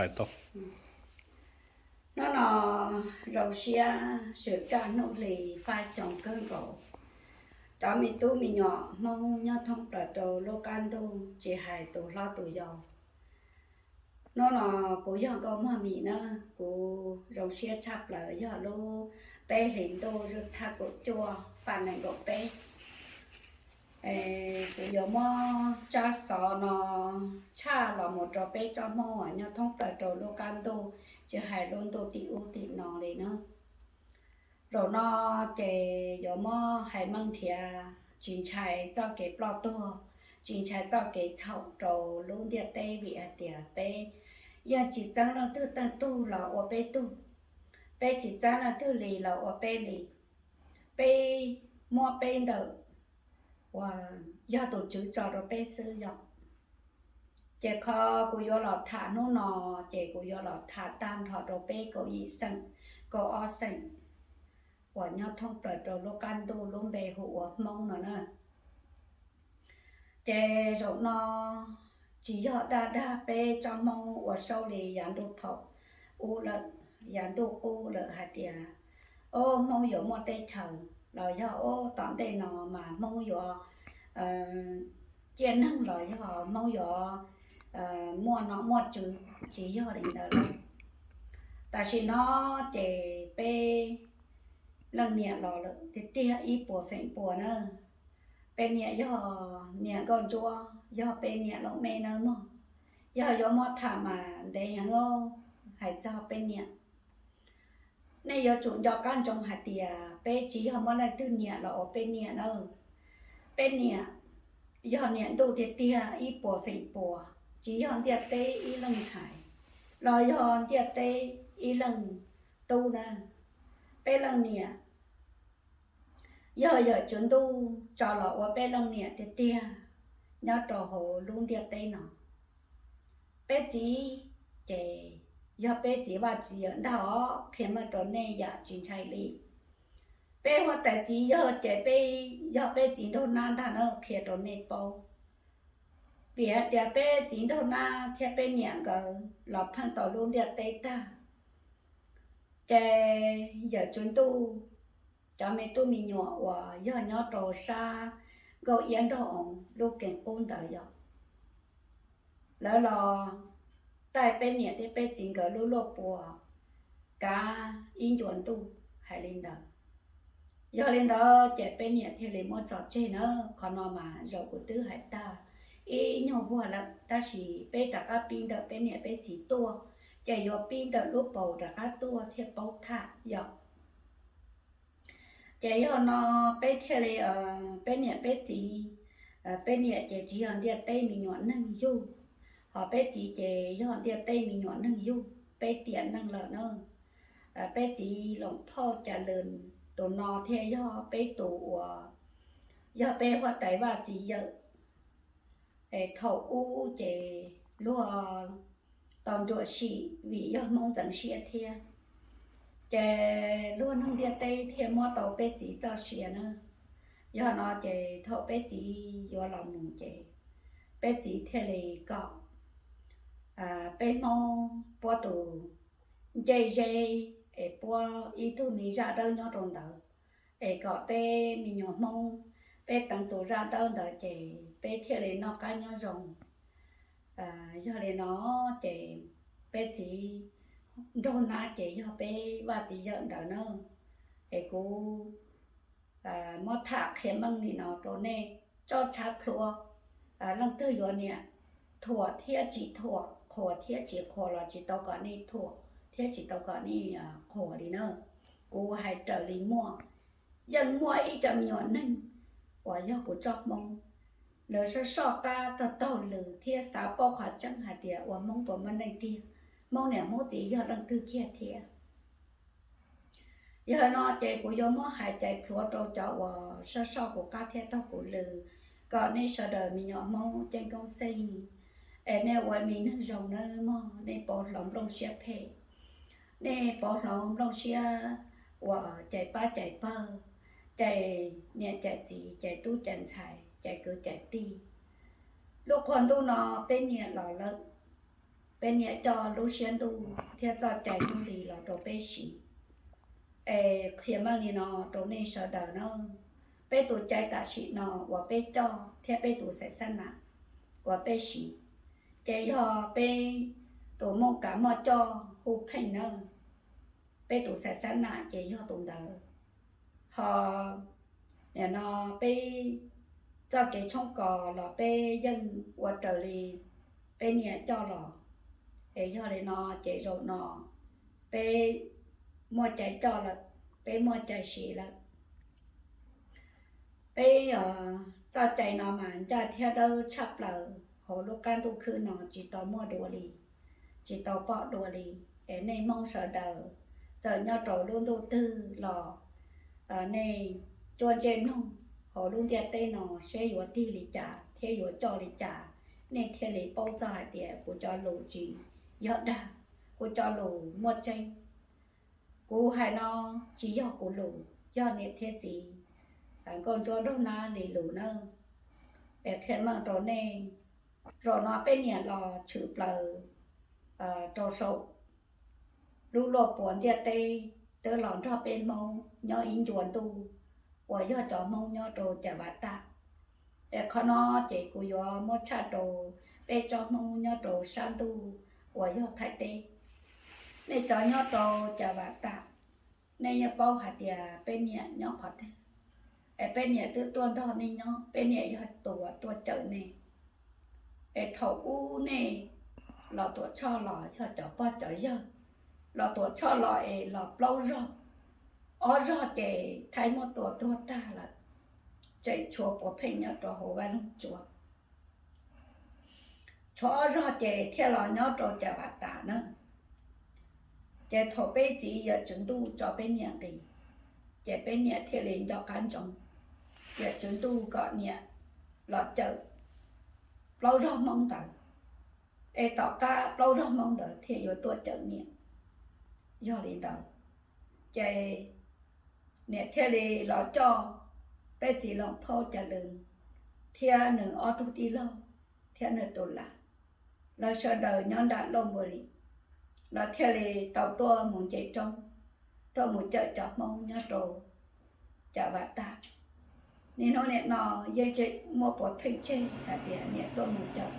pais tau. Hnub no zoo siab swm kaj hnub hli faj xyoo kawg nkaus. Cov me tub me nyuam Hmoob nyob thoob plaws rau lub qab ntuj, tsis hais tus hlob tus yau. Hnub no kuv yog Nkauj Muag Mim na, kuv zoo siab tshaj plaws yog lub peb hlis ntuj zwj thaj kaum cuaj paj nees nkaum peb. Kuv yuav muab tsab xov no tshaj los mus rau peb tsoom Hmoob uas nyob thoob plaws rau lub qab ntuj, tsis hais lub ntuj tim ub tim no li na. Zaum no ces yuav muab hais meej nrhiav, tsis ntshai txoj kev ploj tuag, tsis ntshai txoj kev txhaum rau lub ntiaj teb, vim hais tias peb yeej tsis txeeb leej twg teej tug los ua peb tug, peb tsis txeeb leej twg li los ua peb li. Peb muab peb ntawm uas yog tus Tswv tso rau peb xwb yom. Ces qhov kuv yuav los tham hnub no, ces kuv yuav los tham tag nrho rau peb kaum yim xeem, kaum ob xeem uas nyob thoob plaws rau lub qab ntuj lub npe hu ua Hmoob no na. Ces zaum no tsis yog dag dag peb tsoom Hmoob ua saub li yav ntuj thaum ub lawm, yav ntuj qub lawm hais tias, o, Hmoob yuav muaj teb chaws los yog, o, tom ntej no mas Hmoob yuav ciaj neeg los yog Hmoob yuav muaj nom muaj tswv, tsis yog li ntawd lawm. Tam sim no ces peb leej niam los lawm tiag tiag ib puas feem pua na. Peb niam yog niam Nkauj Ntsuab, yog peb niam looj mem nawb mog. Yog yuav muab tham mas ntev heev, hais txog peb niam. Nej yuav tsum nco qab ntsoov hais tias peb tsis yog muab leej twg niam los ua peb niam na. Peb niam yog niam ntuj tiag tiag ib puas feem pua, tsis yog ntiaj teb ib leej ntxhais, los yog ntiaj teb ib leej tub na. Peb leej niam yog yawm tswv ntuj tso los ua peb leej niam tiag tiag nyob rau hauv lub ntiaj teb no. Peb txiv ces yog peb txiv vaj txiv yawm ntag os, qhia meej rau nej yam tsis ntshai li. Peb huab tais txiv yawg ces peb yog peb txiv nraug nab ntag na, qhia rau nej paub. Vim hais tias peb txiv nraug nab thiab peb niam nkawd los pheej tau lub ntiaj teb tag, ces yawm tswv ntuj cov me tub me nyuam uas yog nyob rau sab Nkauj Iab Nraug Oos lub kees qub ntawd yog lawv los taij peb niam thiab peb txiv nkawd lub luaj puas kav ib ncua ntuj hais li ntawd. Yog li ntawd ces peb niam thiaj li muab tso tseg na. Qhov no mas zaum kuv twb hais tag ib nyuag vuag lawm, tab sis peb rov qab pib ntawm peb niam peb txiv tuaj, ces yuav pib ntawm lub paus rov qab tuaj thiaj paub tham yom. Ces yog no peb thiaj li, peb niam peb txiv, peb niam ces tsis yog ntiaj teb me nyuam neeg yug, ho peb txiv ces yog ntiaj teb me nyuam neeg yug, peb tiam neej lawm na. Peb txiv Loos Phauj Cas Lws tus no thiaj yog peb tus uas yog peb huab tais vaj txiv yawm. Es thaum ub ces luag tau ntsuam sim vim yog Hmoob ntxeev siab thiab, ces luag neeg ntiaj teb thiaj muab tau peb txiv txoj sia na. Yog no ces thaum peb txiv yuav los mus ces peb txiv thiaj li kom peb Hmoob puab tus ncej zeb es puab ib tug me zaj dawb nyob rau ntawd, es kom peb me nyuam Hmoob peb teev tus zaj dawb ntawd ces peb thiaj li noj qab nyob zoo. Yog li no ces peb txiv nraug nab ces yog peb vaj txiv yawm ntawd na. Es kuv muab tham qhia meej li no rau nej tsob tshav plhuav. Leej twg yuav niam thuam thiab tsis thuam, qhuas thiab tsis qhuas los tsis tau kom nej thuam thiab tsis tau kom nej qhuas li na. Kuv hais raws li muaj. Yeej muaj ib co me nyuam neeg uas yog kuv tsob Hmoob, lawv soj soj qab taug taug lw thiab xav paub qhov tseeb hais tias ua Hmoob puas muaj neeg tiag, Hmoob niam Hmoob txiv yog leej twg kiag thiab. Yog no ces kuv yuav muab hais cais plhuav rau cov uas soj soj kuv qab thiab taug kuv lw, kom nej sawv daws me nyuam Hmoob ceeb koob xeej, es nej ua me neeg zoo nawb mog, nej pauv hloov nplooj siab phem, nej pauv hloov nplooj siab uas cais pab cais pawg, cais niam cais txiv, cais tub cais ntxhais, cais kwv cais tij. Lub qhua ntuj no peb niam los lawm, peb niam coj lub siab ntuj thiab txoj cai hnub hli los rau peb siv. Es qhia meej li no rau nej sawv daws na, peb tus cai tam sim no uas peb coj thiab peb tus xaim xab nam uas peb siv, ces yog peb tus mooj kav moj coj hu pheej na, peb tus xaim xab nam ces yog tus ntawd. Ho nim no peb txoj kev tshoob kos los peb yeej ua raws li peb niam coj los. Es yog li no ces zaum no peb muaj cai coj lawm, peb muaj cai siv lawm. Peb txoj cai no mas ncaj thiab dawb tshaj plaws hauv lub qab ntuj khwb no tsis tau muaj dua li, tsis tau pom dua li. Es nej Hmoob sawv daws, txawm nyob rau lub ntuj twg los nej cuab ntsej mloog hauv lub ntiaj teb no seb yuav tig li cas thiab yuav coj li cas, nej thiaj li paub txog hais tias kuv cov lus tsis yog dag, kuv cov lus muaj tseeb. Kuv hais no tsis yog kuv lus, yog niam thiab txiv Nkauj Ntsuab Nraug Nab li lus nawb. Es qhia meej rau nej, zaum no peb niam los tshwm plaws rau saum lub luaj puas ntiaj teb, twb los nrog peb Hmoob nyob ib ncua ntuj uas yog cov Hmoob nyob rau Cas Vas Tas. Es qhov no ces kuv yuav muab tshaj rau peb tsoom Hmoob nyob rau sab ntuj uas yog Thaib teb. Nej cov nyob rau Cas Vas Tas, nej yeej paub hais tias peb niam nyob qhov twg, es peb niam twb tuaj nrog nej nyob, peb niam yog tus uas tuaj cawm nej. Es thaum ub nej Los Tuam Tshoj los yog cov pog cov yawg, Los Tuam Tshoj los es los plaub zog, ob zog ces Thaib muab tua tuag tag lawm, tseem tshuav puav pheej nyob rau hauv Vaj Loog Tsua. Tshuav ob zog ces thiaj los nyob rau Cas Vas Tas na. Ces thaum peb txiv yawm tswv ntuj tso peb niam nqis, ces peb niam thiaj li nco qab ntsoov yawm tswv ntuj kom niam los cawm plaub zog Hmoob ntawd, es tom qab plaub zog Hmoob ntawd thiaj yuav tuaj cawm niam. Yog li ntawd, ces niam thiaj li los coj peb txiv Loos Phaub Cas Lwm thiab nws ob tug tij laug thiab nws tus lam, lawv sawv daws nyob nram Lauj Npua Lis, lawv thiaj li tau tuaj mus nce roob, tuaj mus cawm cov Hmoob nyob rau Cas Vas Tas. Niaj hnub nim no yeej tseem muaj puav pheej tseg hais tias niam tuaj mus cawm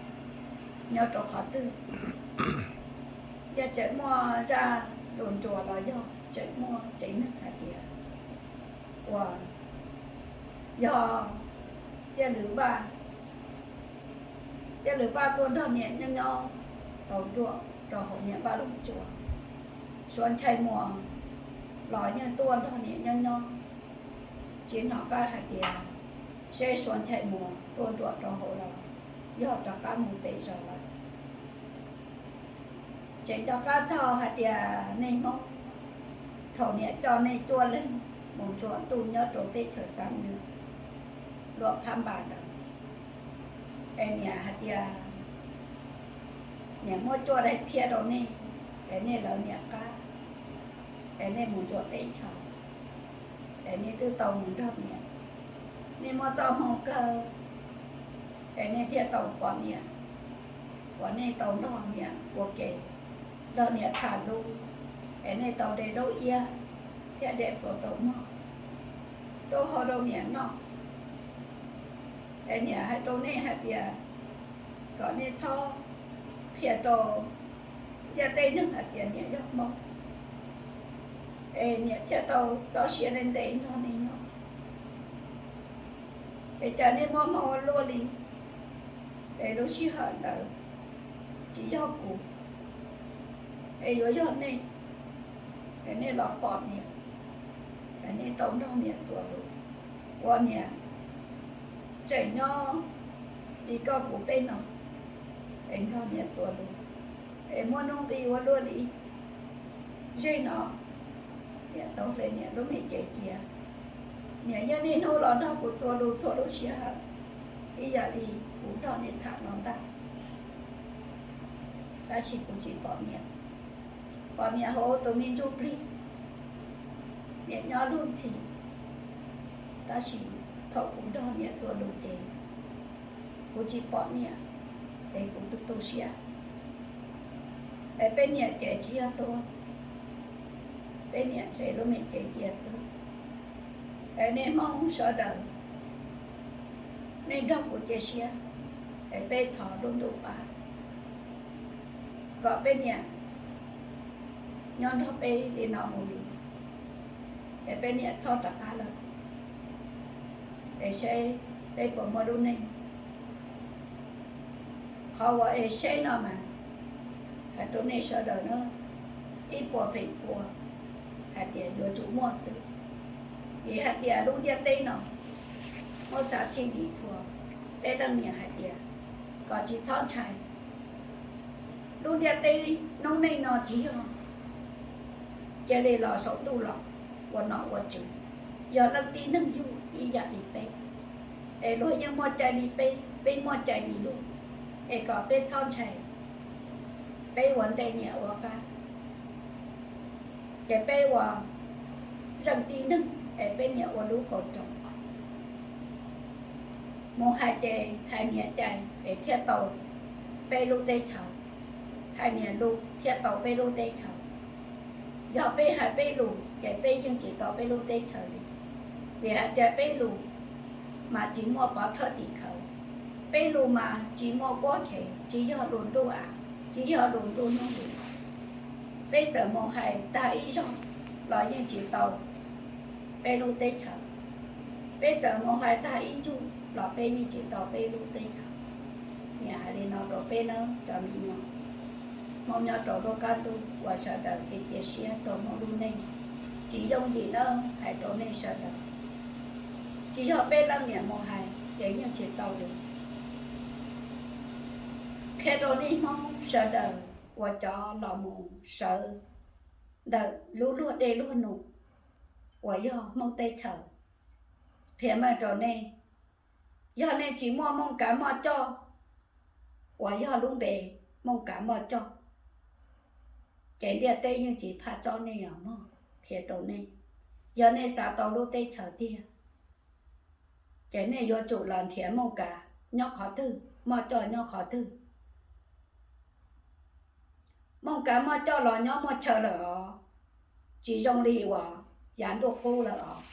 nyob rau qhov twg. Yeej tseem muaj zaj lus nruas los yog tseem muaj tsev neeg hais tias uas yog Txiaj Lwm Vaj, Txiaj Lwm Vaj tuaj nrog niam nyob nyob tau nruam rau hauv niam Vaj Loog Tsua. Suav Nchai Muas los yeej tuaj nrog niam nyob nyob, tsis hnov qab hais tias seb Suav Nchai Muas tuaj nruam rau hauv los yog rov qab mus pem zos lawm. Tseem nco qab txog hais tias nej Hmoob, thaum niam coj nej cuaj leeg mus ntsuam ntuj nyob rau teb chaws Xab Nwm, luam Phab Npas ntawd, es niam hais tias niam muab cuaj daim phiab rau nej, es nej lawv niam qab, es nej mus ntsuam teb chaws, es nej twb tau mus nrog niam, nej muaj txoj hmoo kawg, es nej thiaj tau pom niam, uas nej tau nrog niam ua ke, nrog niam tham lus, es nej tau de zaub iab thiab de pluas taus mog tuaj hau rau niam noj. Es niam hais rau nej hais tias kom nej txhob qhia rau ntiaj teb neeg hais tias niam yog Hmoob, es niam thiaj tau txoj sia ntev ntev nrog nej nyob. Es cas nej muaj hmoo ua luaj li, es lub sij hawm ntawd tsis yog kuv, es yuav yog nej, es nej los pom niam, es nej tau nrog niam txuas lus, ua niam tseem nyob li koj kuv peb no, es nrog niam txuas lus, es muaj nuj nqis ua luaj li. Zej no niam tau hle niam lub me cev cia, niam yeej niaj hnub los nrog kuv txuas lus txhua lub sij hawm, ib yam li kuv nrog niam tham no ntag. Tab sis kuv tsis pom niam, pom niam hauv tus me ntsuj plig, niam nyob luag ntxhi. Tab sis thaum kuv nrog niam txuas lus ces kuv tsis pom niam, es kuv tu tu siab. Es peb niam ces tsis yog tuag, peb niam hle lub me cev cia xwb. Es nej Hmoob sawv daws, nej nrog kuv cia siab, es peb thov lub ntuj pab kom peb niam nyob nrog peb li no mus li, es peb niam txhob rov qab lawm, es seb peb puas muaj lub neej. Qhov uas es seb no mas hais rau nej sawv daws na, ib puas feem pua hais tias yuav tsum muaj xwb. Vim hais tias lub ntiaj teb no muab xav txhij ntxim txhua, peb leej niam hais tias kom tsis txhob ntshai. Lub ntiaj teb noob neej no tsis yog cia li los saum ntuj los ua nom ua tswv, yog leej tib neeg yug ib yam li peb, es luag yeej muaj cai li peb, peb muaj cai li luag, es kom peb txhob ntshai, peb ua ntej niam ua qab, ces peb ua zeej tib neeg es peb niam ua lub kaus roos. Mus hais ces hais niam cai es thiaj tau peb lub teb chaws, hais niam lus thiaj tau peb lub teb chaws. Yog peb hais peb lus ces peb yeej tsis tau peb lub teb chaws li, vim hais tias peb lus mas tsis muaj pov thawj tim khawv, peb lus mas tsis muaj kuab khev, tsis yog lus ntuj av, tsis yog lus ntuj hnub li. Peb txawm mus hais tag ib zog los yeej tsis tau peb lub teb chaws, peb txawm mus hais tag ib ntsuj los peb yeej tsis tau peb lub teb chaws. Niam hais li no rau peb nawb cov me nyuam Hmoob nyob rau lub qab ntuj uas sawv daws cia cia siab rau Hmoob lub neej. Tsis yooj yim nawb hais rau nej sawv daws, tsis yog peb leej niam mus hais ces yeej tsis tau li. Qhia rau nej Hmoob sawv daws uas cov los mus sawv ntawm lub luag dej luag num uas yog Hmoob teb chaws, qhia meej rau nej, yog nej tsis muaj Mooj Kav Moj Coj uas yog lub npe Mooj Kav Moj Coj, ces ntiaj teb yeej tsis phaj tsob nej os mog. Qhia rau nej, yog nej xav tau lub teb chaws tiag, ces nej yuav tsum los nrhiav Mooj Kav nyob qhov twg, Moj Coj nyob qhov twg. Mooj Kav Moj Coj los nyob muaj chaw lawm os, tsis zoo li uas yav ntuj qub lawm os.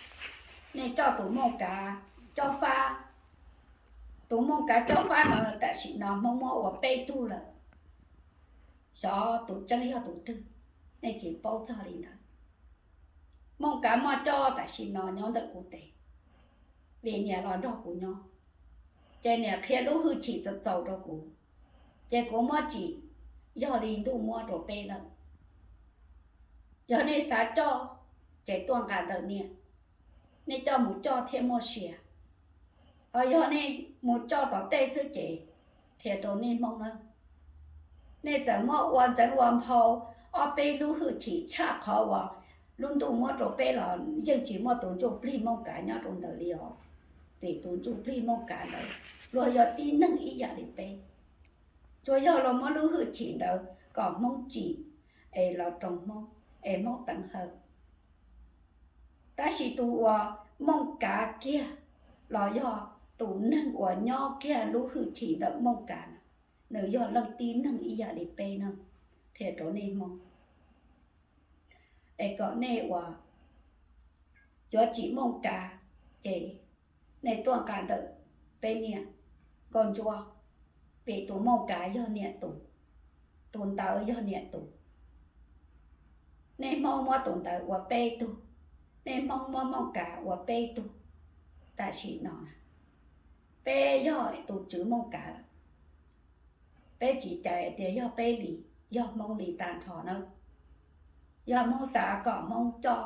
Nej coj tus Mooj Kav Coj Fab, tus Mooj Kav Coj Fab no tam sim no Hmoob muab ua peb tug lawm, xyov tus tseeb yog tus twg, nej tsis paub txog li ntawd. Mooj Kav Moj Coj tam sim no nyob ntawm kuv tes, vim niam los nrog kuv nyob, ces niam qhia lub hwj chim txaus txaus rau kuv, ces kuv muab tsim, yog li ntuj muab rau peb lawm. Yog nej xav coj, ces tuaj nqa ntawm niam, nej coj mus coj thiaj muaj sia. Ho yog nej mus coj tom tej xwb ces qhia rau nej Hmoob nawb, nej txawm muab ua ntxeev ua nphau ob peb lub hwj chim tshaj qhov uas lub ntuj muab rau peb los yeej tsis muaj tus ntsuj plig Mooj Kav nyob rau ntawd li os. Vim tus ntsuj plig Mooj Kav ntawd luag yog tib neeg ib yam li peb, tsuas yog los muab lub hwj chim ntawd kom Hmoob tsim, es los roos Hmoob, es Hmoob teev hawm. Tab sis tus uas Mooj Kav kiag los yog tus neeg uas nyob kiag lub hwj chim ntawm Mooj Kav na, nws yog leej tib neeg ib yam li peb no, qhia rau nej Hmoob. Es kom nej uas yuav tsim Mooj Kav, ces nej tuaj nqa ntawm peb niam Nkauj Ntsuab, vim tus Mooj Kav yog niam tus, tus ntawd yog niam tus. Nej Hmoob muab tus ntawd ua peb tug, nej Hmoob muab Mooj Kav ua peb tug. Tam sim no peb yog tus tswv Mooj Kav lawm, peb tsis cais tias yog peb li, yog Hmoob li tag nrho nawb. Yog Hmoob xav kom Hmoob coj,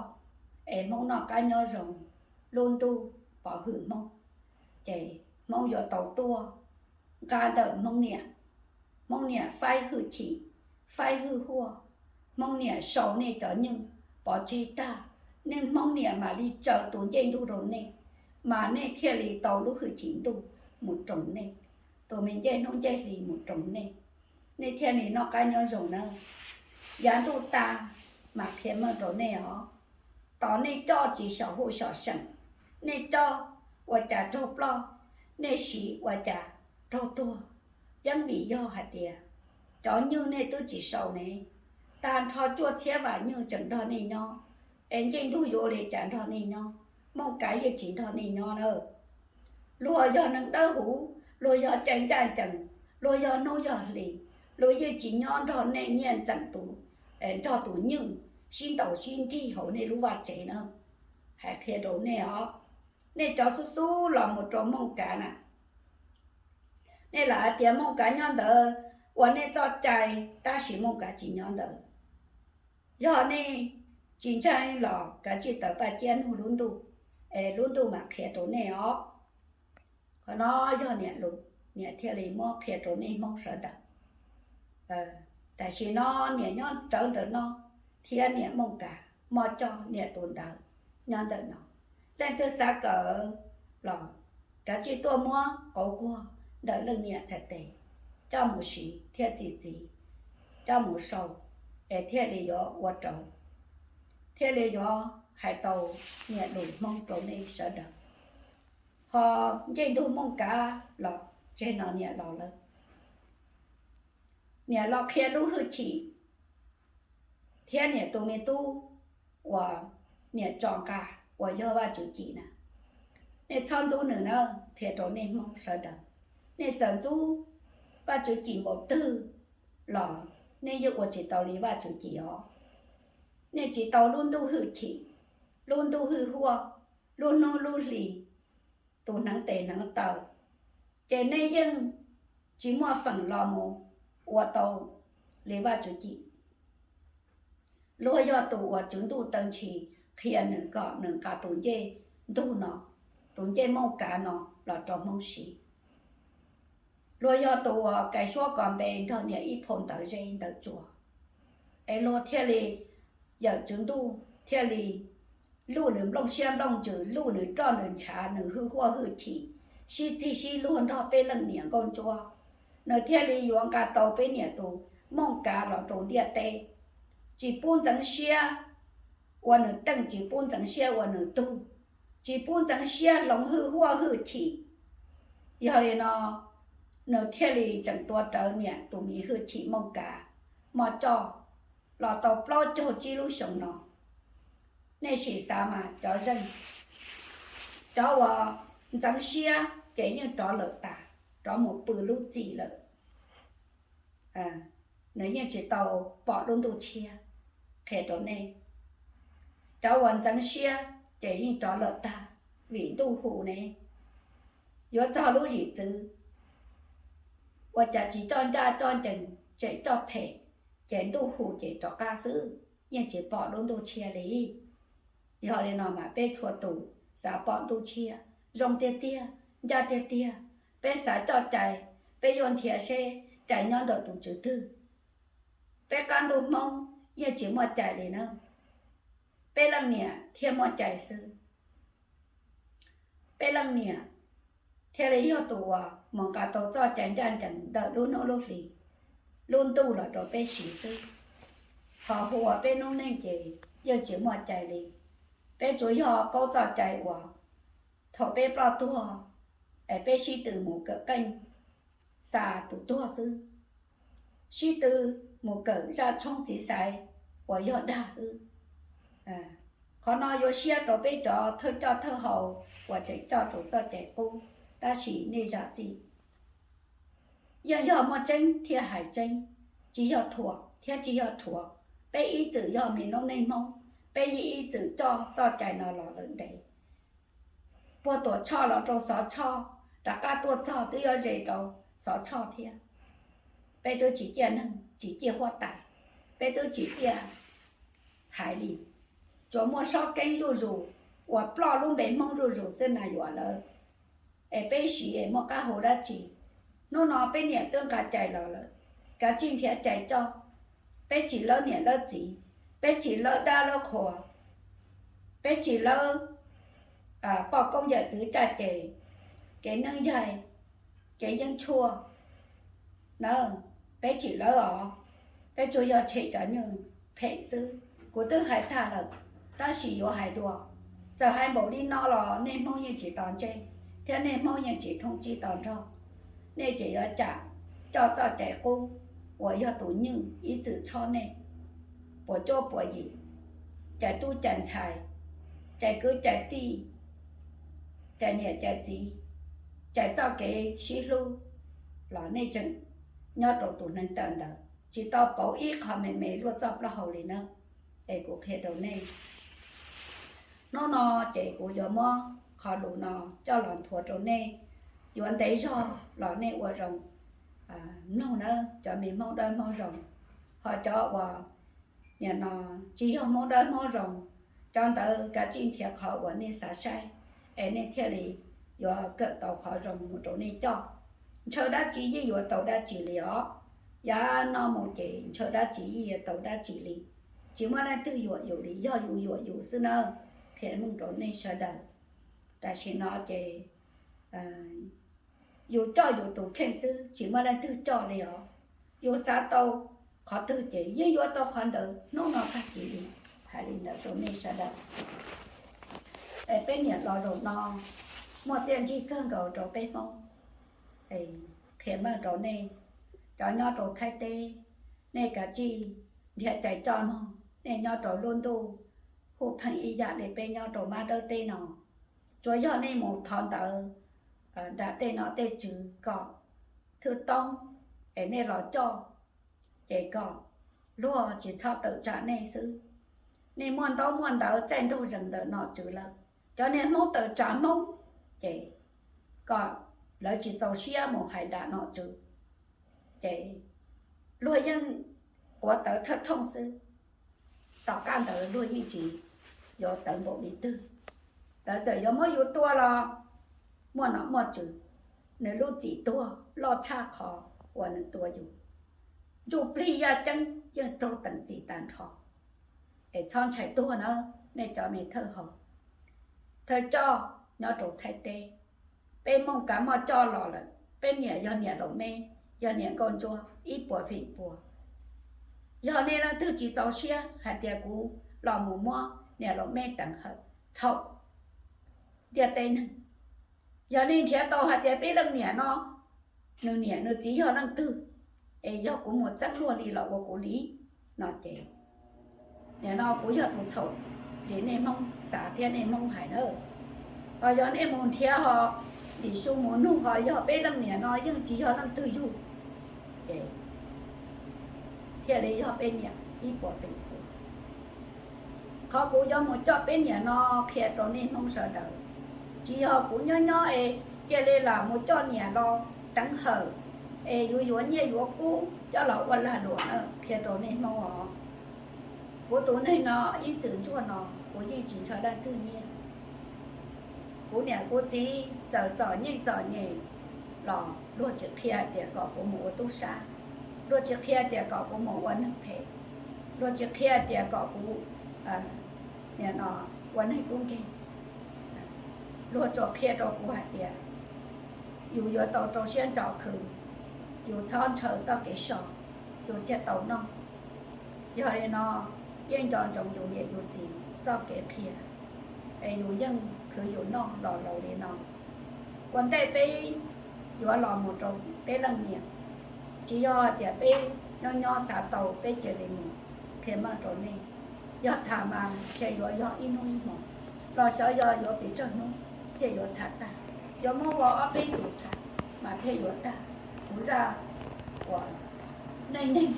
es Hmoob noj qab nyob zoo, lub ntuj pov hwm Hmoob, ces Hmoob yuav tau tuaj nqa ntawm Hmoob niam. Hmoob niam faib hwj chim, faib hwj huaj, Hmoob niam sau nej cov nyiaj pov tseg tag, nej Hmoob niam mam li tsaws tus ncej ntug rau nej, mas nej thiaj li tau lub hwj chim ntuj mus roos nej, tus me ncej hnub ncej hli mus roos nej, nej thiaj li noj qab nyob zoo nawb. Yav ntuj tas mas qhia meej rau nej os, tos nej coj tsis xyaum huj xyaum seem, nej coj ua cas raug ploj, nej siv ua cas raug tuag. Yeej vim yog hais tias cov nyiaj nej twb tsis sau ne, tag nrho cuaj txhiab vam nywj tseem nrog nej nyob, es ncej ntug yuav ua li cas nrog nej nyob? Mooj Kav yeej tsis nrog nej nyob na. Luag yog neeg dawb huv, luag yog cai ncaj ncees, luag yog hnub yog hli, luag yeej tsis nyob nrog nej nyiaj ntxeem tus, nrog tus nywj sib ntaus sib nrig hauv nej lub vaj tsev na. Hais qhia rau nej os, nej cov xub xub los mus rau Mooj Kav na, nej lam hais tias Mooj Kav nyob ntawd ua nej txoj cai, tab sis Mooj Kav tsis nyob ntawd. Yog nej tsis ntseeg los kav tsij tawm paj ciab nug lub ntuj, es lub ntuj mam qhia rau nej os. Qhov no yog niam lus, niam thiaj li muab qhia rau nej Hmoob sawv daws. Tam sim no niam nyob rawv ntawm no, thiab niam Mooj Kav, Moj Coj, niam tus ntawd nyob ntawm no. Leej twg xav kawm los kav tsij tuaj muab qauv quag ntawm leej niam txhais tes coj mus siv thiab txi txiv, coj mus sau, es thiaj li yuav ua rau, thiaj li yuav hais tau niam lus Hmoob rau nej sawv daws. Ho ncej ntug Mooj Kav los tseg no niam los lawm. Niam los qhia lub hwj chim thiab niam tus me tub uas niam tso nqa uas yog Vajtswv Cim na. Nej txhob ntxub nws na, qhia rau nej Hmoob sawv daws. Nej txawm ntxub Vajtswv Cim npaum twg los nej yeej ua tsis tau li Vajtswv Cim os. Nej tsis tau lub ntuj hwj chim, lub ntuj hwj huaj, lub hnub lub hli, tus hneev tes hneev taw, ces nej yeej tsis muaj feem los mus ua tau li Vajtswv Cim. Luag yog tus uas Tswv Ntuj taw ntshis qhia nws kom nws nqa tus ncej ntug no, tus ncej Mooj Kav no los rau Hmoob siv. Luag yog tus uas kais suab kos npe nrog niam ib phau ntawv zeb ntawv tsuas, es luag thiaj li, yawm Tswv Ntuj thiaj li luj nws nplooj siab nplooj ntsws, luj nws roj nws ntshav, nws hwj huaj hwj chim, sib txig sib luag nrog peb leej niam nkauj ntsuab. Nws thiaj li yuav nqa tau peb niam tus Mooj Kav los rau ntiaj teb, tsis pub ntxeev siab ua nws teej, tsis pub ntxeev siab ua nws tug, tsis pub ntxeev siab hloov hwj huaj hwj chim. Yog li no, nws thiaj li tseem tuav rawv niam tus me hwj chim Mooj Kav, Moj Coj, los tau plaub caug tsib lub xyoo no. Nej sim xav mas cov zeej, cov uas ntxeev siab ces yeej rov lawm tas, rov mus pw lub txim lawm. Nws yeej tsis tau pom lub ntuj tshiab. Qhia rau nej, cov uas ntxeev siab ces yeej rov lawm tag, vim ntuj hu ne, yuav txog lub yim txwv, ua cas tsis coj ncaj coj ncees, tseem coj phem, ces ntuj hu ces rov qab xwb, yeej tsis pom lub ntuj tshiab li. Yog li no mas peb txhua tus xav pom ntuj tshiab, zoo tiag tiag, ncaj tiag tiag, peb xav coj cai, peb yuav nrhiav seb cai nyob ntawm tus tswv twg. Peb qab ntuj Hmoob yeej tsis muaj cai li na, peb leej niam thiaj muaj cai xwb. Peb leej niam thiaj li yog tus uas mus nqa tau txoj cai ncaj ncees ntawm lub hnub lub hli, lub ntuj los rau peb siv xwb. Ho hu ua peb noob neej ces yeej tsis muaj cai li. Peb tsuas yog paub txoj cai uas thaum peb ploj tuag es peb sib tw mus kawm qeej xa tus tuag xwb, sib tw mus kawm zaj tshoob txiv xaiv uas yog dag xwb. Qhov no yuav siab rau peb cov thawj coj thawj hau uas tseem coj rau txoj cai qub, tab sis nej zam txim. Yeej yog muaj tseeb thiaj hais tseeb, tsis yog thuam thiab tsis yog rhuav. Peb ib txwm yog me noob neej Hmoob, peb yeej ib txwm coj txoj cai no los lawm ntev. Puag Tuam Tshoj los rau Xov Tshoj, rov qab tuaj txog twb yuav ze rau Xov Tshoj thiab. Peb twb tsis ciaj neeg tsis ciaj huab tais, peb twb tsis ciaj haiv li, tsuas muaj Sob Keeb zuj zus uas ploj lub npe Hmoob zuj zus xwb na yuam lawv. Es peb siv es muaj qab hau dab tsi? Hnub no peb niam twb nqa cai los lawm, kav tsij nrhiav cai coj. Peb tsis lawb niam lawb txiv, peb tsis lawb dab lawb qhua, peb tsis lawb poj koob yawm txwv caj ces, kev neeb yaig, kev yeeb tshuaj na, peb tsis lawb os. Peb tsuas yog tshem cov nyuj phem xwb. Kuv twb hais tag lawm, tab sis yuav hais dua. Txawm hais npaum li no los nej Hmoob yeej tsis to ntsej, thiab nej Hmoob yeej tsis thoob tsib to nrog. Nej tseem yuav cam coj txoj cai qub uas yog tus nywj ib txwm tshob nej. puas cuab puas yim, cais tub cais ntxhais, cais kwv cais tij, cais niam cais txiv, cais txoj kev sib hlub, los nej tseem nyob rau tus neeg tawm ntawd tsis tau pauv ib qho me me luaj txoj plaub hau li na. Es kuv qhia rau nej, hnub no ces kuv yuav muab qhov lus no coj los nthuav rau nej, yuav ntev zog los nej ua zoo mloog nawb cov me Hmoob dawb Hmoob zoo. Ho cov uas nim no tsis yog Hmoob dawb Hmoob zoo, cov ntawd kav tsij nrhiav qhov uas nej xav saib, es nej thiaj li yuav kawm tau qhov zoo mus rau nej coj. Ntshaw dab tsi yeej yuav tau dab tsi li os. Yav no mus ces ntshaw dab tsi yeej yuav tau dab tsi li. Tsis muaj leej twg yuam yus li, yog yus yuam yus xwb nawb. Qhia meej rau nej sawv daws. Tam sim no ces yus coj yus tus kheej xwb, tsis muaj leej twg coj li os. Yus xav tau qhov twg ces yeej yuav tau qhov ntawd hnub no tag kis li. Hais li ntawd rau nej sawv daws. Es peb niam los zaum no muaj txiaj ntsig kawg nkaus rau peb Hmoob. Qhia meej rau nej, cov nyob rau Thaib teb, nej kav tsij nrhiav cai coj mog. Nej nyob rau lub ntuj huj pheej ib yam li peb nyob rau Mab Dawb teb no, tsuas yog nej mus thov ntawv nram tej nom tej tswv kom thwj toob, es nej los coj, ces kom luag tsis txhob tawm tsam nej xwb. Nej muaj ntaub muaj ntawv txaij ntug zees ntawm nom tswv lawm, cov niag Hmoob tawm tsam Hmoob, ces kom lawv tsis txaus siab mus hais nram nom tswv, ces luag yeej quav tawv thawj thooj xwb. Tom qab ntawd luag yeej tsis yuav tawv npaum li twg. Lawv txawm yuav muab yus tua los muaj nom muaj tswv, nws lub txim tuag loj tshaj qhov uas nws tua yus. Ntsuj plig yaj ceeb yeej raug teem txim tag nrho. Es txhob ntshai tuag na, nej cov me thawj hau, thawj coj nyob rau Thaib teb. Peb Hmoob kav moj coj los lawm, peb niam yog niam laus meb, yog niam nkauj ntsuab ib puas feem pua. Yog nej leej twg tsis txaus siab hais tias kuv los mus muab niam laus meb teev hawm, txhaum ntiaj teb neeg. Yog nej nrhiav tau hais tias peb leej niam no, nws niam nws txiv yog leej twg, es yog kuv mus txeeb luag li los ua kuv li no ces, nim no kuv yog tus txhaum li nej Hmoob xav thiab nej Hmoob hais na. Ho yog nej mus nrhiav ho lim su mus nug ho yog peb leej niam no yeej tsis yog leej twg yug, ces thiaj li yog peb niam ib puas feem pua. Qhov kuv yuav mus coj peb niam no qhia rau nej Hmoob sawv daws, tsis yog kuv nyob nyob es cia li lam mus coj niam los teev hawm, es yuav yuav nyiaj yuav kub coj los ua lag luam na, qhia rau nej Hmoob os. Kuv tus neeg no ib txwm ntsuag no kuv yeej tsis ntshaw leej twg nyiaj. Kuv niam kuv txiv txawm txom nyem txom nyem los luag tsis qhia tias kom kuv mus ua tub sab, luag tsis qhia tias kom kuv mus ua neeg phem, luag tsis qhia tias kom kuv nim no ua neeg tub nkeeg. Luag tsuas qhia rau kuv hais tias yus yuav tau rau siab ntso khwv, yus txhob ntshaw txoj kev so, yus thiaj tau noj. Yog li no yeej nco ntsoov yus niam yus txiv txoj kev qhia, es yus yeej khwv yus noj los laus li no. Ua ntej peb yuav los mus rau peb leej niam, tsis yog hais tias peb nyob nyob xav tau peb cia li mus. Qhia meej rau nej, yog tham mas ntshe yuav yog ib hnub ib hmo, los xyov yog yuav pes tsawg hnub thiaj yuav tham tag. Yuav muab ua ob peb tus tham mas thiaj yuav tag kuv zaj uas neej neeg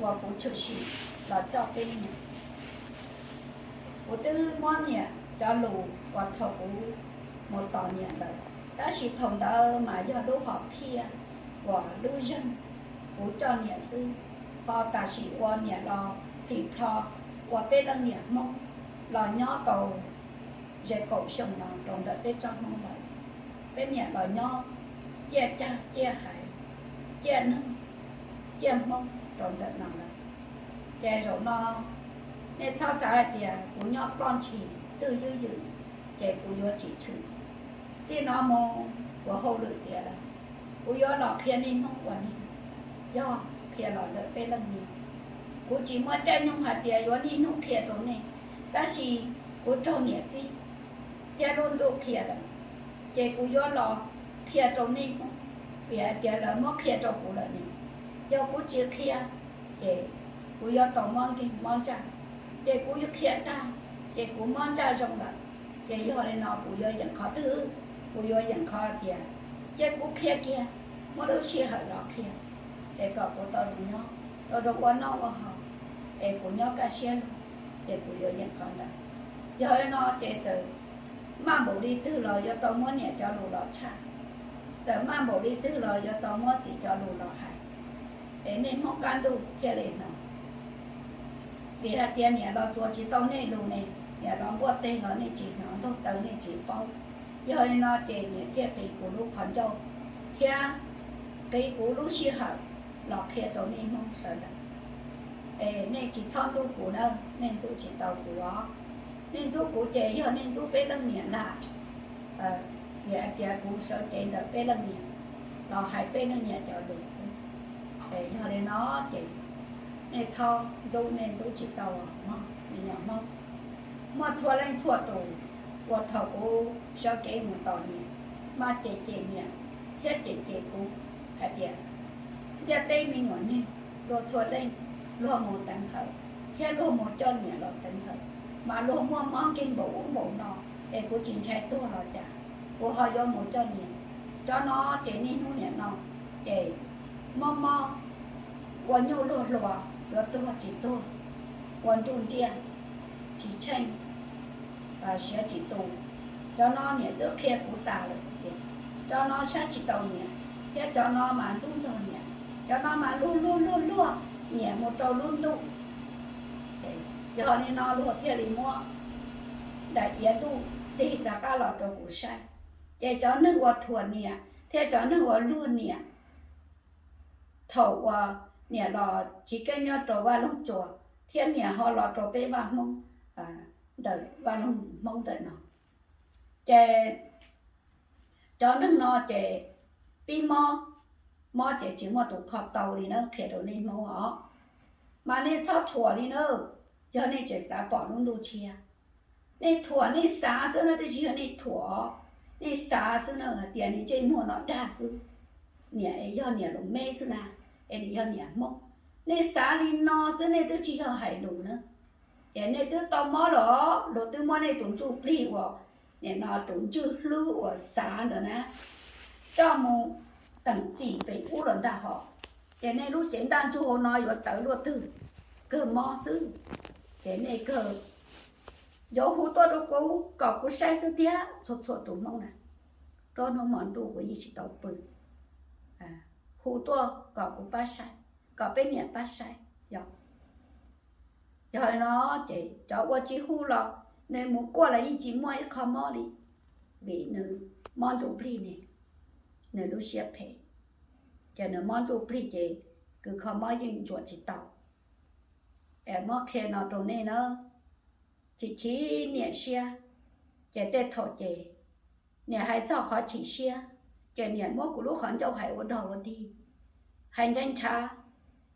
uas kuv tshwm sim los coj peb niam. Kuv twb muab niam cov lus uas thaum kuv mus tos niam ntawd, tab sis thaum ntawd mas yog lub hom phiaj uas lub zeeg kuv coj niam xwb. Ho tam sim ua niam los thim plho ua peb leej niam Hmoob los nyob tau ze kaum xyoo no rau ntawm peb tsob Hmoob lawm. Peb niam los nyob ciaj cag ciaj haiv, ciaj neeg ciaj Hmoob rau ntawm no lawm. Ces zaum no nej txhob xav hais tias kuv nyob ploj ntshis twj ywm ywm ces kuv yuav tsis tshwm. Txij no mus kuv hauj lwm tiav lawm, kuv yuav los qhia niaj hnub ua neeg, yog qhia los ntawm peb leej niam. Kuv tsis muaj caij nyoog hais tias yuav niaj hnub qhia rau nej, tab sis kuv raug niam txib thiab lub ntuj qhia lawm, ces kuv yuav los qhia rau nej Hmoob, vim hais tias lawv muab qhia rau kuv lawm ne. Yog kuv tsis qhia, ces kuv yuav tau mob nkeeg mob ntsaj, ces kuv yuav qhia tag, ces kuv mob ntsaj zoo lawm, ces yog li no kuv yuav yeem qhov twg? Kuv yuav yeem qhov tias, ces kuv qhia kiag, muab lub sij hawm los qhia, es kom kuv tau zoo nyob, tau zoo ua noj ua haus, es kuv nyob kaj siab lug, ces kuv yuav yeem qhov ntawd. Yog li no ces txawm maj npaum li twg los yuav tau muab niam cov lus los tshaj, txawm maj npaum li twg los yuav tau muab txiv cov lus los hais, es nej Hmoob qab ntuj thiaj li hnov. Vim hais tias niam los tsuas tsis tau nej lus ne, niam los npuaj teg los nej tsis hnov, ntaug taw nej tsis paub. Yog li no ces niam thiaj qiv kuv lub qhov ncauj thiab qiv kuv lub sij hawm los qhia rau nej Hmoob sawv daws. Es nej tsis txhob ntxub kuv na, nej ntxub tsis tau kuv os. Nej ntxub kuv ces yog nej ntxub peb leej niam ntag. Vim hais tias kuv sawv cev ntawm peb leej niam los hais peb leej niam cov lus xwb. Es yog li no ces nej txhob ntxub, nej ntxub tsis tau os mog me nyuam Hmoob. Muaj txhua leej txhua tus uas thaum kuv sawv kev mus tos niam, mas cem cem niam thiab cem cem kuv hais tias, ntiaj teb me nyuam neeg luag txhua leej luag mus teev hawm thiab luag mus coj niam los teev hawm, mas luag muaj mob nkeeg npaum ub npaum no, es kuv tsis ntshai tuag los cas, kuv ho yuav mus coj niam. Cov no ces niaj hnub niam no ces mob mob, ua nyuj luag hluas yuav tuag tsis tuag, ua nruj nriaj tsis tsheej siav tsis tu. Cov no niam twb qhia kuv tas lawm tias cov no saib tsis taus niam, thiab cov no mas ntxub ntxaug niam, cov no mas luag luag luag luag niam mus rau lub ntuj. Yog li no luag thiaj li muab daim iav ntuj tig rov qab los rau kuv saib. Ces cov neeg uas thuam niam thiab cov neeg uas luag niam, thaum uas niam los chiv keeb nyob rau Vaj Loog Tsuas thiab niam ho los rau peb Vaj Hmoob ntawm Vaj Loog Hmoob ntawm no, ces cov neeg no ces pib mob, mob ces tsis muaj tus kho tau li na, qhia rau nej Hmoob os. Mas nej txhob thuam li na, yog nej tseem xav pom lub ntuj tshiab. Nej thuam nej xav xwb na, twb tsis yog nej thuam os. Nej xav xwb na, hais tias nws ntsej muag no dag xwb, niam es yog niam lus meb xwb na, es nws yog niam Hmoob. Nej xav li no xwb, nej twb tsis yog hais lus na. Ces nej twb tau mob los, luag twb muab nej tus ntsuj plig uas, nim no tus ntsuj hlub uas xav ntawd na, coj mus teem txim pem ub los ntag hos. Ces nej lub cev ntaj ntsug hauv no yuav tawv luaj twg, kawg mob xwb. Ces nej kawg yuav hu tuaj rau kuv kom kuv saib xwb tiag, txhua txhua tus Hmoob na. Rau hnub hmo ntuj kuv yeej tsis tau pw, hu tuaj kom kuv pab saib, kom peb niam pab saib yom. Yog li no ces cov uas tsis hu los nws mus kuaj los yeej tsis muaj ib qho mob li, vim nws mob ntsuj plig ne, nws lub siab phem, ces nws mob ntsuj plig ces kws kho mob yeej ntsuam tsis tau. Es muab qhia no rau nej na, chim chim niam siab, ces tej thaum ces niam hais txog qhov chim siab, ces niam muab kuv lub qhov ncauj hais ua dog ua dig, hais nchav nchav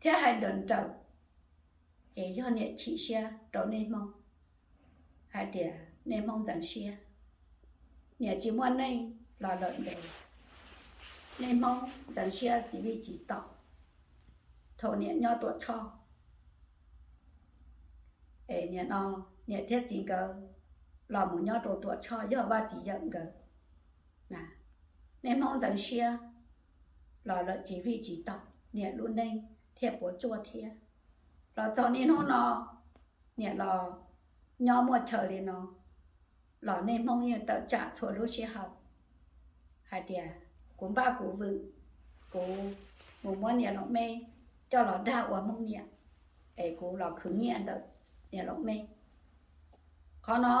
thiab hais nrawm nrawm, ces yog niam chim siab rau nej Hmoob, hais tias nej Hmoob ntxeev siab. Niam tsis muaj neej los lawm ntev, nej Hmoob ntxeev siab txiv vij tsis tau. Thaum niam nyob Tuam Tshoj, es nim no niam thiab txiv nkawd los mus nyob rau Tuam Tshoj yog Vaj txiv yawm nkawd. Nej Hmoob ntxeev siab los lawm tsis vij tsis tau, niam lub neej thiaj puas tsuaj thiab. Los txog niaj hnub no, niam los nyob muaj chaw li no, los nej Hmoob yeej tawm tsam txhua lub sij hawm hais tias kuv npaj kuv vwm, kuv mus muab niam laus meb coj los dag ua Hmoob niam, es kuv los khwv nyiaj ntawm niam laus meb. Qhov no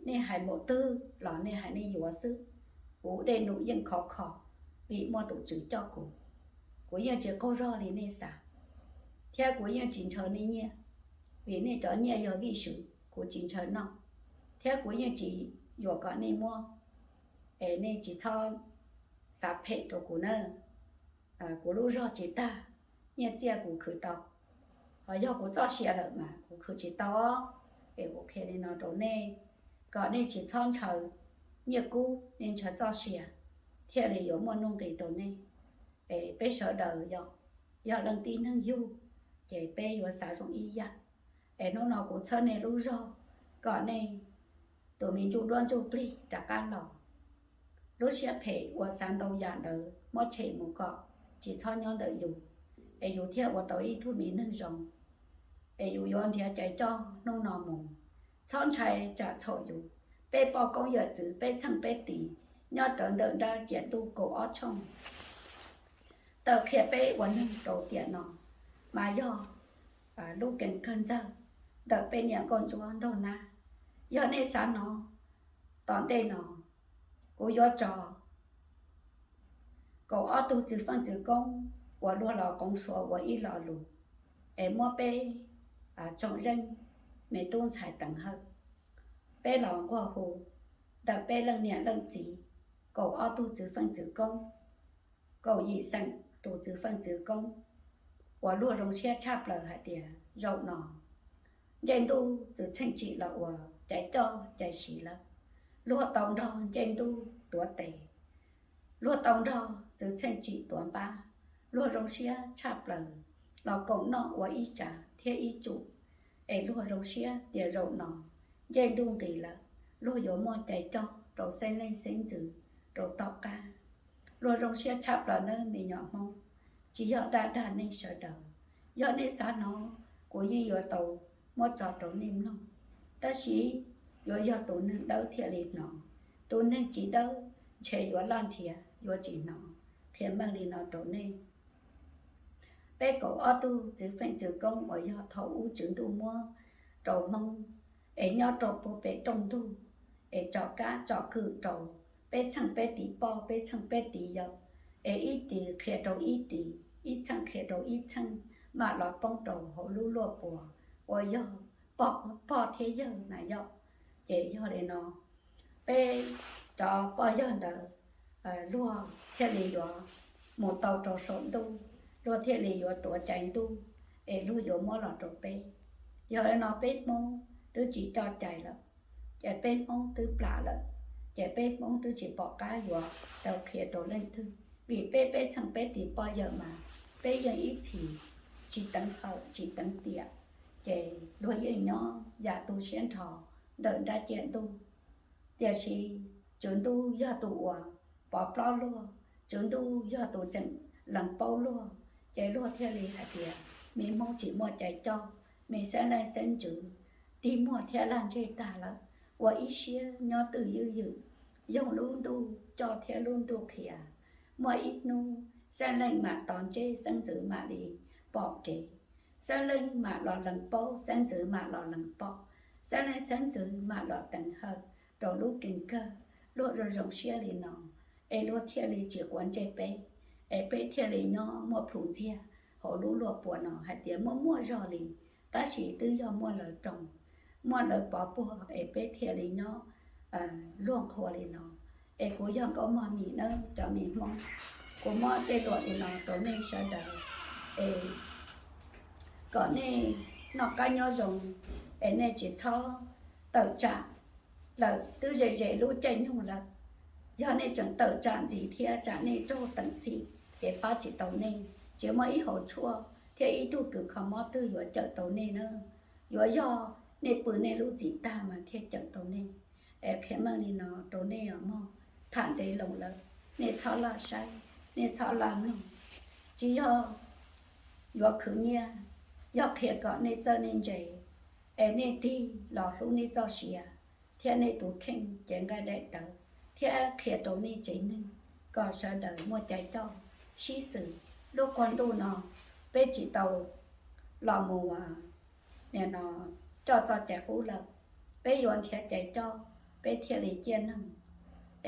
nej hais npaum twg los nej hais nej yuav xwb. Kuv dej num yeej khov kho, vim muaj tus Tswv coj kuv. Kuv yeej tsis qaug zog li nej xav, thiab kuv yeej tsis ntshaw nej nyiaj, vim nej cov nyiaj yog vij sw, kuv tsis ntshaw noj, thiab kuv yeej tsis yuam kom nej muab. Es nej tsis txhob xav phem rau kuv na. Kuv lub zog tsis tag, nyiaj txiaj kuv khwv tau, ho yog kuv txoj sia lawm mas kuv khwv tsis tau. Es kuv qhia li no rau nej, kom nej tsis txhob ntshaw nyiaj kub, nej ntshaw txoj sia thiaj li yuav muaj nuj nqis rau nej. Es peb sawv daws yog, yog leej tib neeg yug, ces peb yuav xav zoo ib yam. Es hnub no kuv txhawb nej lub zog kom nej tus me ntsuj duab ntsuj plig rov qab los. Lub siab phem uas xav ntau yam ntawd muab tshem mus kom tsis txhob nyob ntawm yus, es yus thiaj ua tau ib tug me neeg zoo. Es yus yuav nrhiav cai coj hnub no mus, txhob ntshai tsam txhaum yus. Peb poj koob yawm txwv peb txheej peb tis nyob rawv ntawm nrab ciam ntuj kaum ob tshooj tawm qhia peb ua neeg rau tiam no, mas yog lub kees kawg ntxawg ntawm peb niam nkauj ntsuab nraug nab. Yog nej xav hnov, tom ntej no kuv yuav tso kaum ob tug txwv feej txwv koob uas luag los qoov suav ua ib lo lus, es muab peb tsoom zeej me tub ntxhais teev hawm, peb los nquag hu ntawm peb leej niam leej txiv kaum ob tug txwv feej txwv koob, kaum yim xeem tus txwv feej txwv koob uas luag zoo siab tshaj plaws hais tias zaum no ncej ntuj txwv txheej tsim los ua cai coj cai siv lawm. Luag tau nrog ncej ntuj tuav tes, luag tau nrog txwv txheej tsim tuav npab, luag zoo siab tshaj plaws los koom noj ua ib tsav thiab ib tsum. Es luag zoo siab tias zaum no ncej ntuj nqis lawm, luag yuav muaj cai coj rau xeeb leej xeeb ntxwv rau tom qab. Luag zoo siab tshaj plaws nawb me nyuam Hmoob, tsis yog dag dag nej sawv daws. Yog nej xav hnov, kuv yeej yuav tau muab tso rau nej mloog, tab sis yuav yog tus neeg dawb thiaj li hnov, tus neeg tsis dawb ntshe yuav laj nrhiav yuav tsis hnov. Qhia meej li no rau nej, peb kaum ob tug txwv feej txwv koob uas yog thaum ub Tswv Ntuj muab rau Hmoob, es nyob rau puag pem rooj ntug, es tsom kab tsom kwm rau peb txheej peb tis poj peb txheej peb tis yawm, es ib tis qhia rau ib tis, ib txheej qhia rau ib txheej, mam los poob rau hauv lub luaj puas uas yog pog, pog thiab yawg na yom. Ces yog li no, peb cov poj yawg ntawd luag thiaj li yuav mus tau rau saum ntuj, luag thiaj li yuav tuav cai ntuj, es luag yuav muab los rau peb. Yog li no peb Hmoob twb tsis coj cai lawm, ces peb Hmoob twb plam lawm, ces peb Hmoob twb tsis pom qab yuav tau qhia rau leej twg, vim peb peb txheej peb tis poj yawm mas peb yeej ib txhis tsis teev hawm tsis teev tiam, ces luag yeej nyob yam tu siab nrho ntawm nrab ciam ntuj. Tiam sis Tswv Ntuj yog tus uas pov plaub luag, Tswv Ntuj yog tus tseem lees paub luag, ces luag thiaj li hais tias me Hmoob tsis muaj cai coj, me xeeb leej xeeb ntxwv tig muag thiab laj ntseg tag lawm, ua ib siab nyob twj ywm ywm, yoog lub ntuj coj thiab lub ntuj qhia. Muaj ib hnub xeeb leej mam tos ntsej xeeb ntxwv mam li pom kev, xeeb leej mam los lees paub xeeb ntxwv mam los lees pom, xeeb leej xeeb ntxwv mam los teev hawm rau lub kees kawg. Luag zoo zoo siab li no, es luag thiaj li tsis quav ntsej peb, es peb thiaj li nyob muaj plhus ntxiag hauv lub luaj puas no hais tias muaj muaj zog li, tab sis twb yog muaj lawv roos, muaj lawv pov puag es peb thiaj li nyob luag nqhua li no. Es kuv yog Nkauj Mog Mis nawb cov me Hmoob, kuv muab tej luam li no rau nej sawv daws, es kom nej noj qab nyob zoo, es nej tsis txhob tawm tsam lawm, twb ze ze lub caij nyoog lawm. Yog nej tseem tawm tsam ntxiv thiab tsam nej raug teem txim, ces pab tsis tau nej, tsis muaj ib hauv tshuaj thiab ib tug kws kho mob twg yuav cawm tau nej na. Yuav yog nej pw nej lub txim tag mas thiaj cawm tau nej. Es qhia meej li no rau nej os mog, tham ntev loo lawm, nej txhob laj saib, nej txhob laj mloog. Tsis yog yuav khwv nyiaj, yog qhia kom nej txawj nej ntse, es nej tig los hlub nej txoj sia thiab nej tus kheej cev nqaij daim tawv, thiab qhia rau nej tsev neeg kom sawv daws muaj cai coj sib xws. Lub qub ntuj no peb tsis tau los mus nim no coj txoj cai qub lawm, peb yuav nrhiav cai coj peb thiaj li ciaj neeg.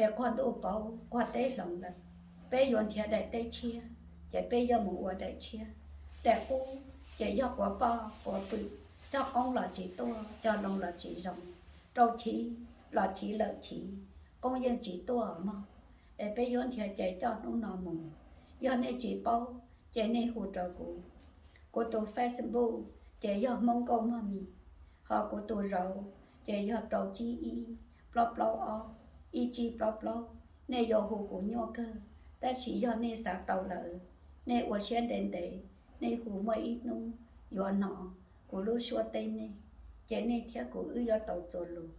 Es quag ntuj pauv quag teb hloov lawm, peb yuav nrhiav daim teb tshiab, ces peb yuav mus ua daim tshiab. Daim qub ces yog quav poj quav pwm, cog qoob los tsis tuaj, cog loo los tsis zoo, rau chiv los chiv lawm chiv, qoob yeej tsis tuaj mog. Es peb yuav nrhiav cai coj hnub no mus. Yog nej tsis paub ces nej hu rau kuv. Kuv tus Facebook ces yog Hmoob Nkauj Mog Mis, ho kuv tus zauv ces yog rau tsib ib plaub plaub ob ib tsib plaub plaub. Nej yuav hu kuv nyuaj kawg, tab sis yog nej xav tau lawm, nej ua siab ntev ntev, nej hu muaj ib hnub yuav hnov kuv lub suab teb nej, ces nej thiab kuv wb yuav tau txuas lus,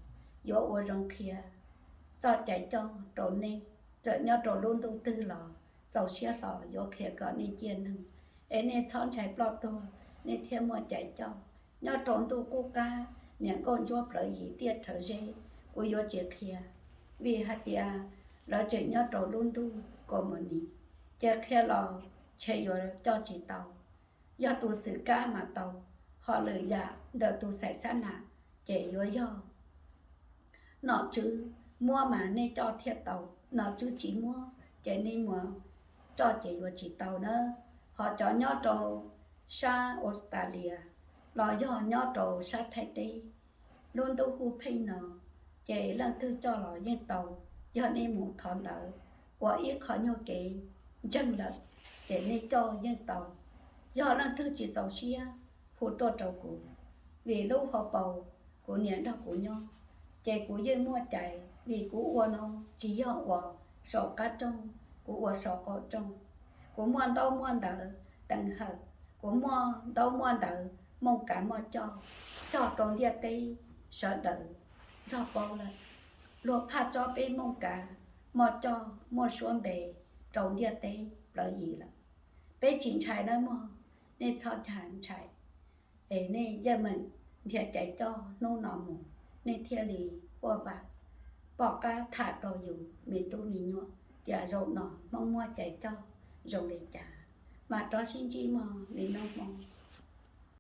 yuav ua zoo qhia txoj cai coj rau nej. Txawm nyob rau lub ntuj twg los txaus siab hlo yuav qhia kom nej ciaj neeg, es nej txhob ntshai ploj tuag, nej thiaj muaj cai coj. Nyob rau ntuj qub qab niam nkauj ntsuab plawv yim tiaj rhawv zeb, kuv yuav tsis qhia, vim hais tias lawv tseem nyob rau lub ntuj ko mus ni, ces qhia los ntshe yuav coj tsis tau. Yog tus xwm kab mas tau, ho lwm yam ntawm tus xaim xab nam ces yuav yog nom tswv muab mas nej coj thiaj tau, nom tswv tsis muab ces nej mus coj ces yuav tsis tau nawb. Ho cov nyob rau sab Australia los yog nyob rau sab Thaib teb, lub ntuj hu pheej no, ces leej twg coj los yeej tau. Yog nej mus thov ntawv ua ib qho nyuag kev ntseeg lawm, ces nej coj yeej tau. Yog leej twg tsis txaus siab hu tuaj rau kuv, vim lub hauv paus kuv niam nrog kuv nyob, ces kuv yeej muaj cai, vim kuv ua no tsis yog ua saum qab rooj, kuv ua saum qaum rooj. Kuv muaj ntaub muaj ntawv teev hawm, kuv muaj ntaub muaj ntawv mooj kav moj coj, coj rau ntiaj teb sawv daws nrog paub lawm. Luag phaj tsob peb mooj kav moj coj muaj suab npe rau ntiaj teb plawv yim lawm. Peb tsis ntshai nawb mog, nej txhob ntshai ntshai, es nej yeej meem nrhiav cai coj hnub no mus, nej thiaj li quaj vam pom qab tham rau yus me tub me nyuam tias zaum no Hmoob muaj cai coj zoo li cas. Mam rov sib ntsib mog, li no mog.